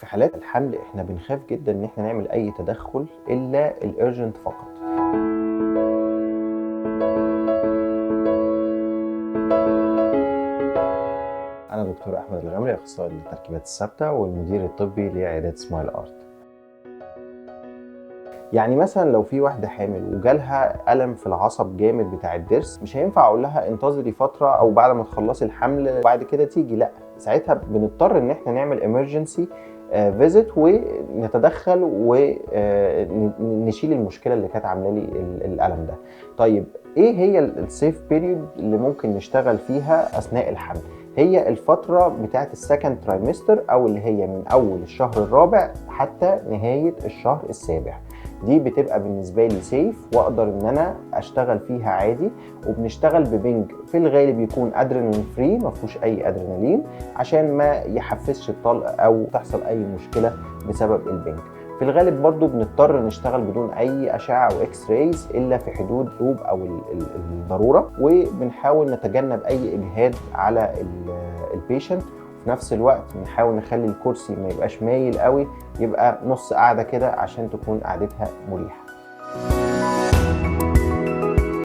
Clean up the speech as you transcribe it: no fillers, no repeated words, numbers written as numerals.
في حالات الحمل احنا بنخاف جدا ان احنا نعمل اي تدخل الا ال urgent فقط. انا دكتور احمد الغمري، اخصائي التركيبات الثابتة والمدير الطبي لعيادات Smile Art. يعني مثلا لو في واحدة حامل وجالها الم في العصب جامد بتاع الضرس، مش هينفع اقول لها انتظري فترة او بعد ما تخلصي الحمل وبعد كده تيجي، لا، ساعتها بنضطر ان احنا نعمل emergency visit ونتدخل ونشيل المشكلة اللي كانت عامله لي الالم ده. طيب ايه هي ال safe period اللي ممكن نشتغل فيها اثناء الحمل؟ هي الفترة بتاعه ال second trimester، او اللي هي من اول الشهر الرابع حتى نهاية الشهر السابع. دي بتبقى بالنسبة لي safe واقدر ان انا اشتغل فيها عادي، وبنشتغل ببنج في الغالب يكون adrenaline free، ما فيهوش اي ادرينالين عشان ما يحفزش الطلق او تحصل اي مشكلة بسبب البنج. في الغالب برضو بنضطر نشتغل بدون اي اشعه او x-rays الا في حدود لوب او الضرورة، وبنحاول نتجنب اي اجهاد على ال patient. في نفس الوقت بنحاول نخلي الكرسي ما يبقاش مايل قوي، يبقى نص قاعدة كده عشان تكون قعدتها مريحه.